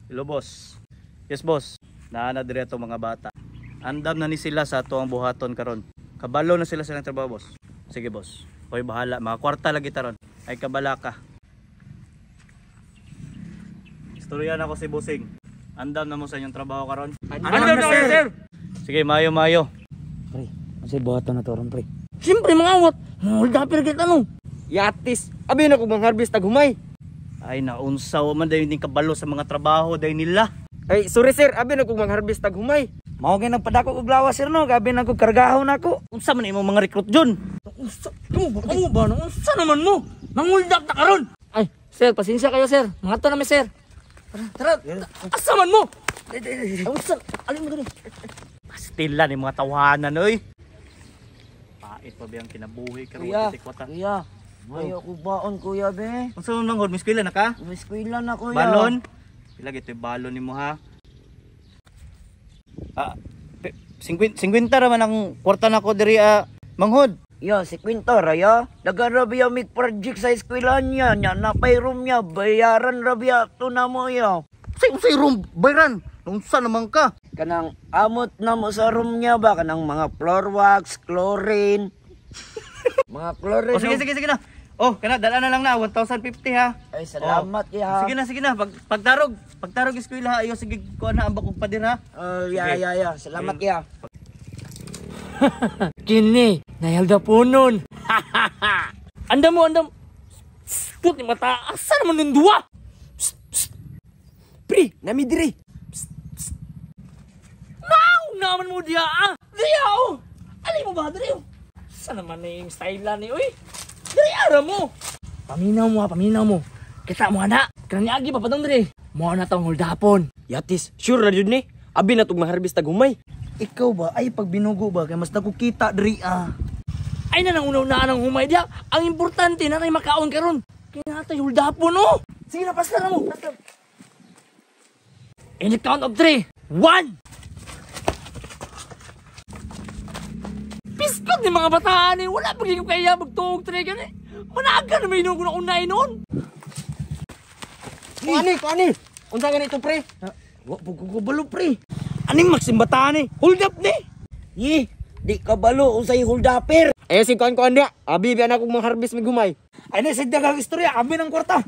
Hello, boss. Yes, boss. Naa na diri ato mga bata. Andam na ni sila sa ato ang buhaton karon. Kabalo na sila sa ilang trabaho, boss. Sige, boss. Hoy, bahala. Mga kwarta lagi taron. Ay kabala ka. Istorya na ko si Busing. Andam na mo sa inyong trabaho karon. Andam na, sir. Sige, mayo mayo. Pre, unsay buhaton na to ron, pre? Siyempre mga awat, hold up kita no. Yatis, abi na kog mangharvest tag humay. Ay naunsa wa man dayon kabalo sa mga trabaho day nila. Ay, sorry sir, abi na kog mangharvest tag humay. Mao kay nagpadako og lawas, sir, no, gabi na kog kargahon nako. Unsa man imong mga recruit Jun? Unsa mo ba? Amo ba? Unsa naman mo? Manghold up ta karon. Ay, sir, pasensya kayo, sir. Mga to na mi, sir. Tara, tara. Asa man mo? Ay, unsa? Alin mo diri? Pastila ni mga tawanan oy. Pait pa ba ang kinabuhi karon Kuya, wa kwata. kuya, ayaw ko baon, kuya, be. Unsa man manghod, miskwela na ka? Eskwela na, kuya. Balon? Pila gito'y balon nimo ha? Ah, 50 50 ra man ang kwarta nako diri manghod. Ya, si Quinto, raya. Dagan ra biya mig project sa eskwela niya. Nya, napay room niya. Bayaran ra biya to na mo, ya. Unsay unsay room bayran? Unsa naman ka? Kanang amot na mo sa room niya ba? Kanang mga floor wax, chlorine. Mga chlorine. Oh, sige sige sige na. Oh, kana dala na lang na 1050 ha. Ay, salamat, Oh. ya. Sige na, sige na. Pagtarog, pagtarog eskwela ha, ayo sige kuha na ang bakong pader ha. Oh, ya, Sige. ya, ya. Salamat, ya. Kini, nayalda po nun. Andam mo, andam. Put ni mata, asa naman ng duwa? Psst, psst. Pre, nami diri. Mau naman mo diya ah. Diya oh. Alay mo ba diri oh. Sa naman na yung style na ni oy. Diri ara mo. Paminaw mo ha, paminaw mo. Kita mo ana. Kanang niagi pa padong diri. Mo na tong holdapon. Yatis, sure ra jud ni. Abi na tug mangharvest tag humay. Ikaw ba ay pag binugo ba kay mas nakukita diri ah. Ay na nang una-unaan ang humay diya. Ang importante na tay makaon karon. Kaya natay holdapon oh. Sige na, pasla na mo. Pasla. In the count of 3. 1. Piskot ni mga bataan eh. Wala pa ko kaya magtuog 3 gani. Managa na may inugo na unay noon. Kuani, kuani. Unsa gani to, pre? Wa po ko kabalo, pre. Aning magsimbataan eh? Hold up ni. Yi, di kabalo unsay hold upper. Eh si kuan kuan dia. Abi biya na kog mangharvest mig humay. Ay na sa dagang istorya, abi ng kwarta.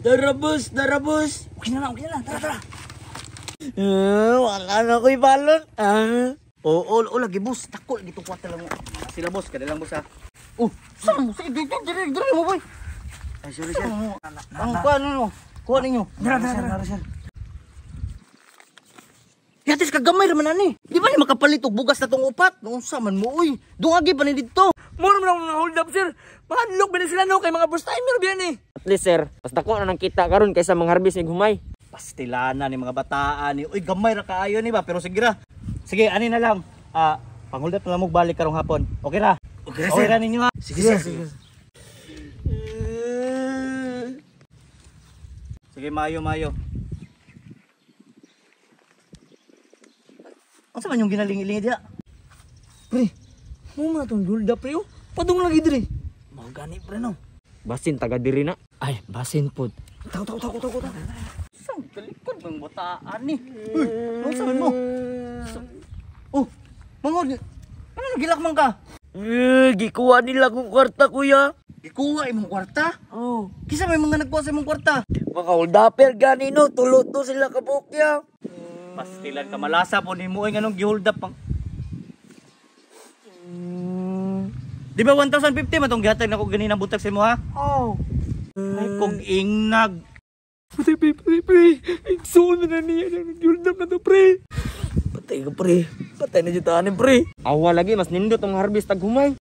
Tara, boss, tara, boss. Okay na lang, okay na lang. Tara, tara. Wala na ko'y balon. Ah. Oo, oo, lagi boss, takol gitong kwarta lang. Sila boss, kada lang boss ha. Oh, saan mo? Sige, diri diri diri mo boy. Ay, sorry, sir. Ang kuha ninyo. Kuha ninyo. Tara, tara, tara, sir. Yatis kagamay ra man ani. Di ba ni makapalit og bugas na tong upat? Unsa man mo oy? Dungagi pa ni didto. Mura man akong hold up, sir. Mahadlok ba na sila no? Kay mga first timer ba yan eh. At least sir, mas dako na nang kita karon kaysa mangharvest mig humay. Pastilana ni mga bataan ni. Uy, gamay ra kaayo ni ba pero sige ra. Sige, ani na lang. Ah, panghold up na lang mo balik karong hapon. Okay ra? Okay, Okay sir. ra ninyo ha. Sige, sir. Sige. Sige, mayo mayo. Unsa man yung ginalingi-lingi diha? Pre, mo man itong hold up, pre. Oh. Padung lagi diri. Mao gani, pre, no. Basin taga diri na. Ay, basin pod. Taw taw taw taw taw. Saan talikod mong bataan ni? Uy, unsa man mo? Oh, mangod. Ano nagilak man ka? Eh, gikuha nila kong kwarta, kuya. Gikuha imong kwarta? Oh. Kisa may mga nagkuha sa imong kwarta? Mga hold upper gani no, tulo to sila kabukya. Pastilan ka malasa po nimo ay nganong gihold up pang. Di ba 1050 man tong gihatag nako ganina buntag sa imo ha? Oh. Ay kog ingnag. Patay, pre, pre, pre. Igsuon na niya. Nag-hold up na to, pre. Patay ka, pre. Patay na jud tahanin, pre. Awa lagi mas nindot ang harvest tag humay.